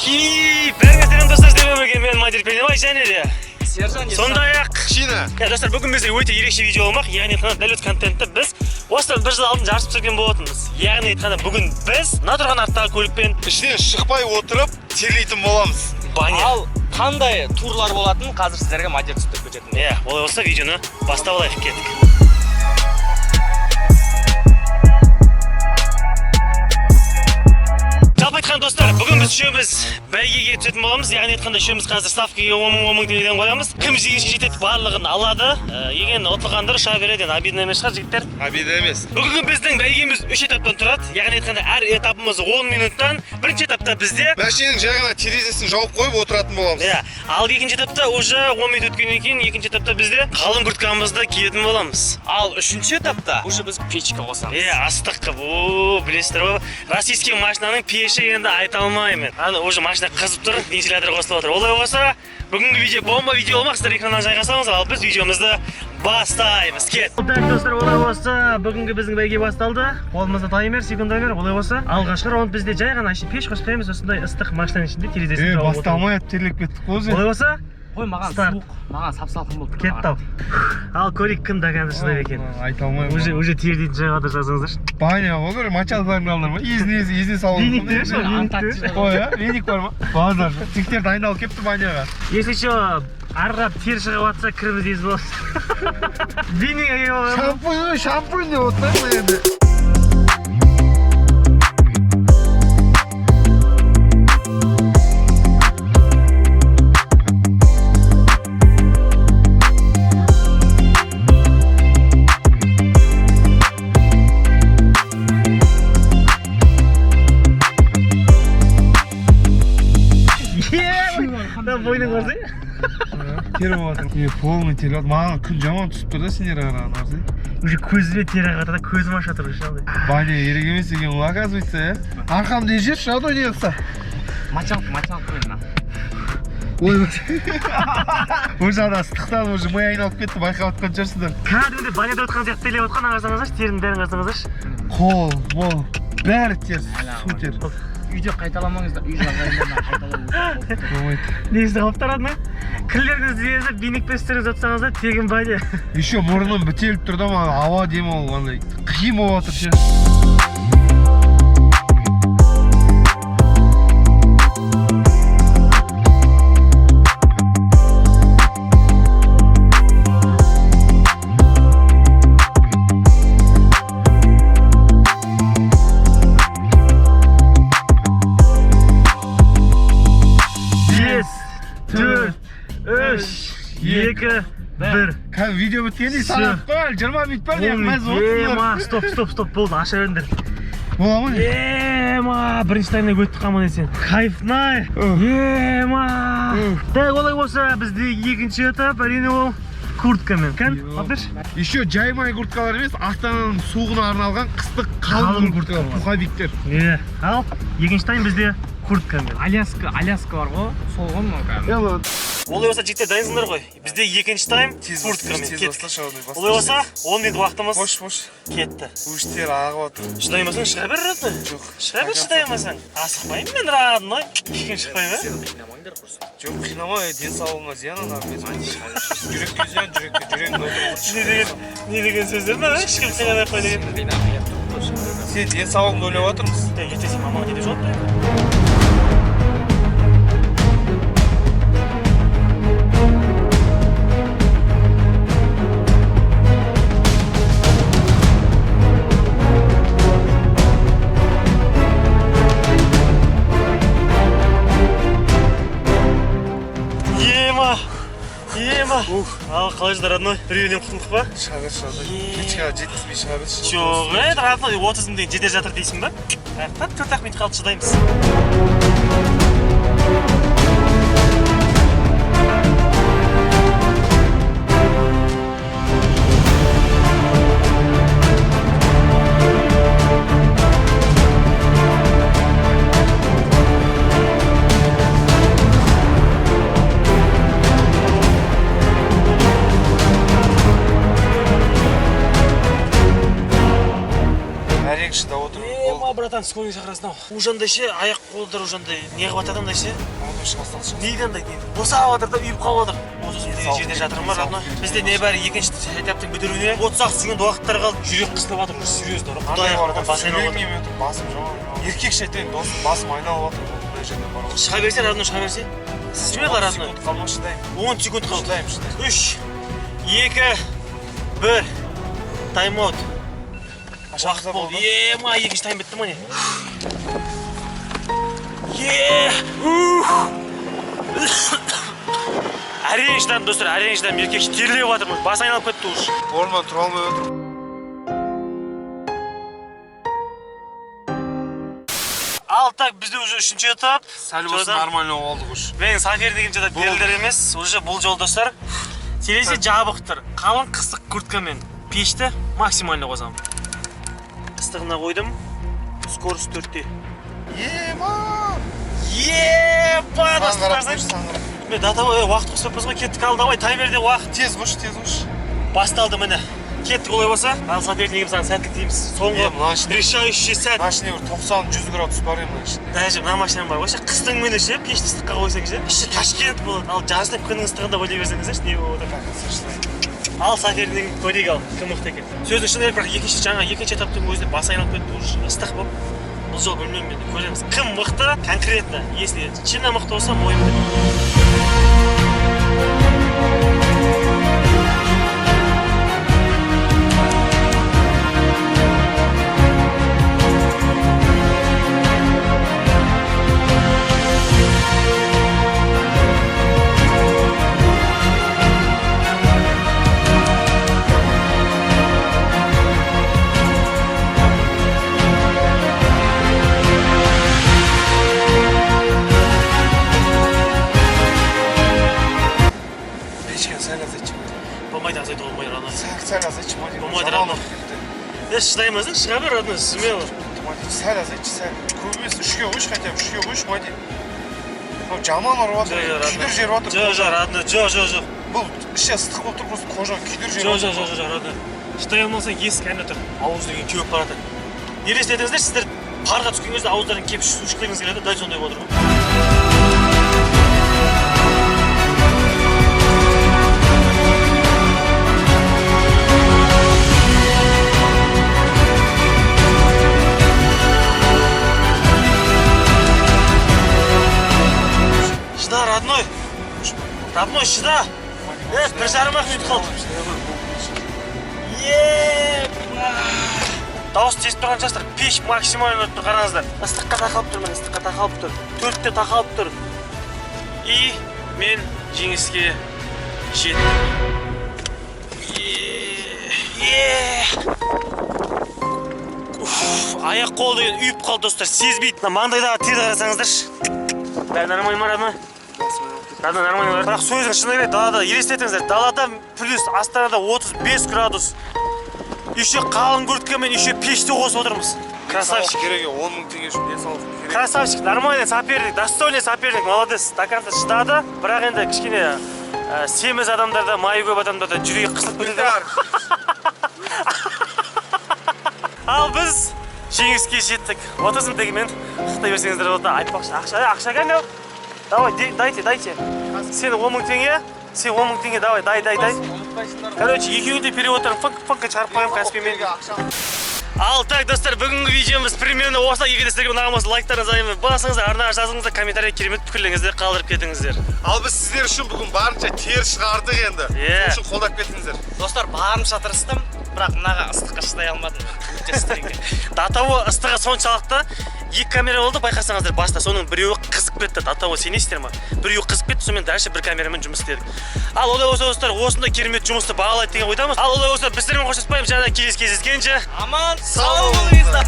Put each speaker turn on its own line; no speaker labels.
Бәріңе сәлем, достар! Сіздермен бірге мен, Мадир Пернебай, және де
Сержан.
Сондай-ақ
Чина.
Иә, достар, бүгін бізде өте ерекше видео болмақ. Яғни айтқанда, дәл осы контентті біз осыдан бір жыл алдын жарысып түсірген болатынбыз. Яғни айтқанда, бүгін біз мына тұрған арттағы көлікпен
Ішінен шықпай отырып терлейтін боламыз.
Баня.
Ал қандай турлар болатынын қазір сіздерге Мадир түсіндіріп кететін.
Иә, олай болса, видеоны бастап алайық, кеттік. Жалпы айтқан, достар, бүгін біз үшеуміз бәйгеге түсетін боламыз. Яғни айтқанда, үшеуміз қазір ставкаға 10 000, 10 000 теңгеден қоямыз. Кім жеңіске жетеді, барлығын алады. Егер ұтылғандар ұша береді. Енді обидно емес шығар, жігіттер.
Обида емес.
Бүгінгі біздің бәйгеміз үш этаптан тұрады. Яғни айтқанда, әр этапымыз 10 минуттан. Бірінші этапта бізде
Машинаның жай ғана терезесін жауып қойып отыратын боламыз.
Иә, ал екінші этапта уже 10 минут өткеннен кейін екінші этапта бізде қалың курткамызды киетін боламыз.
Ал үшінші этапта уже біз печка қосамыз.
Е, ыстық қып, о, білесіздер ғой. Российский машинаның пеші, енді айта алмаймын. Ана уже машина қызып тұр, вентилятор қосылып отыр. Олай болса, бүгінгі видео бомба видео болмақ, сіздер экраннан жайғасаңыздар, ал біз видеомызды бастаймыз. Кет. Так, достар, олай болса, бүгінгі біздің бәйге басталды. Қолымызда таймер, секундомер, олай болса, алғашқы раунд бізде жай ғана пеш қоспаймыз, осындай ыстық машинаның ішінде терезесін жауып отырмыз.
Басталмай терлеп кеттік қой.
Олай болса,
Қой, маған
Старт.
суық, маған сап салқын болып тұр.
Кетті ал. Ал көрейік, кім до конца шыдайды екен.
Айта алмаймын.
Уже тердейтін жайға жатыр, жазыңыздаршы.
Баня ғой, бір мочалкаларын алдыр ма? Езіне езіне салып.
Веник деші, веник
Антарктида.
деші.
Қой, а? Веник бар ма? Базар. Жігіттер дайындалып кетті баняға.
Если что, ары қарап тер шығып жатса, кіріміз ез болады. Веник әкеліп алған.
Шампунь ғой, шампунь деп отырмын енді.
Е, мына бойың көрсең.
Тер болып жатыр. Е, полный тер. Маған күн жаман түсіп тұр да сендер қараған, қарасай.
Уже көзіме тер ағып жатыр да, көзім ашып жатыр уже андай.
Баня керек емес екен ол, оказывается, иә. Арқамды ежерші, а то не қылса.
Мочалка, мочалка қой мына.
Ой, уже ана ыстықтан уже ми айналып кетті, байқап жатқан шығарсыздар.
Кәдімгідей баняда отқан сияқты терлеп отқан, қарасаңыздаршы, терінің бәрін қарасаңыздаршы.
Қол, мол, бәрі тер, су тер.
Үйде қайталамаңыздар, үй жағдайында қайталау.
Болмайды.
Негізі қалып тұрады ма? Кірлеріңізді езіп, веникпен істеріңіз жатсаңыздар, тегін баня.
Еще мұрным бітеліп тұр да, маған ауа демалу андай қиын болып жатыр ше.
Бес, төрт, үш, екі, бір.
Қазір видео біткенде санап қой, әлі 20 минут бар, не мәз
Ема, стоп, стоп, стоп, болды, аша беріңдер.
Бола ма не?
Ема, бірінші таймнан өттік аман есен. Кайфнай. Ема. Так, олай болса, бізде екінші этап, әрине, ол курткамен. Кән, алып берші.
Еще жаймай курткалар емес, Астананың суығына арналған қыстық қалың
Қалың
курткалар,
курткалар.
пуховиктер.
Е, ал, екінші тайм бізде курткамен.
Аляска, Аляска бар ғой, сол ғой мынау кәдімгі.
Олай болса, жігіттер, дайынсыңдар ғой. Бізде екінші тайм курткамен. Кеттік. Олай болса, 10 минут уақытымыз
Бош, бош.
кетті.
Уже тер ағып жатыр.
Шыдай алмасаң, шыға бер, родной.
Жоқ.
Шыға бер, шыдай алмасаң. Асықпаймын мен, родной. Ешкім шықпай ма?
Қинамаңдар құрсын.
Жоқ, қинама, денсаулығыңа зиян ана. Жүрекке зиян, жүрекке, жүрегіңді
Не деген, не деген сөздер мына, ешкім қинамай ақ қой деген.
Қинап тұр ғой.
Сен денсаулығыңды ойлап жатырмыз.
Е, ертең сен мамаңа не деп жауап беремін? Ема! Ема! Ал қалай жатыр, родной? Біреуінен құтылдық па?
Шыға бер, шыға бер. Кешке жеткізбей шыға бер.
Жоқ, е, родной, 30 мың теңге жетер жатыр дейсің ба? Аяқтап 4-ақ минут қалды, шыдаймыз.
Әрең шыдап отырмын.
Ема, братан. Братан, скорый шақырасың ау. Уже андай ше, аяқ қолдар уже андай не қылып жатыр андай ше. Неге андай не босап жатыр да, үйіп қалып жатыр. Осы сондай жерде жатырмын ба, родной? Бізде небәрі екінші этаптың бітіруіне 30-ақ секунд уақыттар қалды. Жүрек қысылып жатыр уже, серьезно. Құдай, бас айналып жатыр.
Басым жаман. Еркекше айтайын, досым, басым айналып жатыр мына жерден бар ғой.
Шыға берсе, родной, шыға берсе. Смело, родной.
Секунд қалмай шыдаймын.
10 секунд қалды.
Шыдаймын, шыдаймын.
Үш, екі, бір. Тайм-аут. Уақыт болды. Ема, екінші тайм бітті ма, не? Е, ух. Әрең шыдадым, достар, әрең шыдадым. Еркекше терлеп жатырмын. Бас айналып кетті уже.
Орнымнан тұра алмай отырмын.
Ал так, бізде уже үшінші этап.
Сәл болсын нормально болдық уже.
Менің сопернигім жата белдер емес. Уже бұл жол, достар. Терезе жабық тұр. Қалың қыстық курткамен пешті максимально қосамын. Ыстығына қойдым. Скорость 4-те.
Ема!
Еба,
Саған қарап
достар.
қойшы, саған қарап.
Мен дата уақыт қоспаппыз ғой, кеттік, ал давай, таймерде уақыт.
Тез қойшы, тез қойшы.
Басталды, міне. Кеттік олай болса. Ал, сопернигім, саған сәттілік тілейміз. Соңғы
Е, мына ішінде-
решающий сәт.
Мына ішінде бір 90-100 градус бар еді мына ішінде.
Даже мына машинам бар ғой ше, қыстың күні ше, пешті ыстыққа қойсаң ше, іші Ташкент болады. Ал жаздың күннің ыстығында ойлай берсеңіздерші, не болып жатыр. Ал, сопернигім, көрейік, ал кім мықты екен. Сөздің шыны керек, бірақ екінші, жаңа екінші этаптың өзінде бас айналып кетті уже, ыстық болып. Бұл жолы білмеймін енді, көреміз. Кім мықты конкретно, если чина мықты болса, мойымды.
Печкені сәл азайтшы.
Болмайды, азайтуға болмайды, родной.
Сәл, сәл азайтшы, Мади.
Болмайды,
Жаман
родной.
болып кетті.
Е, шыдаймыз, шыға бер, родной, смело.
Мади, сәл азайтшы, сәл. Көп емес, үшке қойшы, хотя бы үшке қойшы, Мади. Мынау жаман ұрып жатыр,
Жоқ, жоқ,
күйдіріп жіберіп жатыр.
Жоқ, жоқ, родной, жоқ, жоқ, жоқ.
Бұл іші ыстық болып тұр, просто кожаны күйдіріп жіберіп
Жоқ, жоқ, жоқ, жоқ, родной. Шыдай алмасаң, есік әне тұр. Ауыз деген кеуіп бара жатыр. Елестетіңіздер, сіздер парға түскен кезде ауыздарың кепіп су ішкілеріңіз келеді, дәл сондай болып отыр ғой. Шыда, родной. Родной, шыда. Е, 1,5-ақ минут қалды. Епа! Дауыс естіп тұрған шығарсыздар. Пеш максимально өтіп тұр, қараңыздар. Ыстыққа тақалып тұр, міне, ыстыққа тақалып тұр. 4-те тақалып тұр. И мен жеңіске жеттім. Е! Уф, аяқ қол деген үйіп қалды, достар, сезбейді. Мына маңдайдағы терді қарасаңыздаршы. Бәрі нормально ма, родной? Родной, нормально ма? Бірақ сөздің шыны керек, далада елестетіңіздер, далада плюс Астанада 35 градус. Еще қалың курткамен, еще пешті қосып отырмыз. Красавчик.
Керек, 10 мың теңге үшін денсаулық керек.
Красавчик, нормальный соперник, достойный соперник, молодец. До конца шыдады. Бірақ енді кішкене семіз адамдарда, майы көп адамдарда жүрегі қысылып кетеді. Ал біз жеңіске жеттік. 30 мың теңгемен құттықтай берсеңіздер болады. Айтпақшы, ақша, ақша кәне? Давай, дайте, дайте. Сен 10 мың теңге, сен 10 мың теңге, давай, дай, дай, дай. Короче, екеуін де переводтарын фанк-фанкқа шығарып қоямын Каспиймен. Ал так, достар, бүгінгі видеомыз примерно осылай. Егер де сіздерге ұнаған болса, лайктарыңызды аямай басыңыздар, арнаға жазыңыздар, комментарий, керемет пікірлеріңізді қалдырып кетіңіздер.
Ал біз сіздер үшін бүгін барынша тер шығардық енді.
Иә.
Сол үшін қолдап кетіңіздер.
Достар, барынша тырыстым, бірақ мынаға ыстыққа шыдай алмадым. Өте ыстық екен.
До того ыстығы соншалықты, екі камера болды, байқасаңыздар, баста соның біреуі қызып кетті. До того, сенесіздер ма, біреуі қызып кетті, сонымен дальше бір камерамен жұмыс істедік. Ал олай болса, достар, осындай керемет жұмысты бағалайды деген ойдамыз. Ал олай болса, біз сіздермен қоштаспаймыз және келесі кездескенше
Аман сау болыңыздар.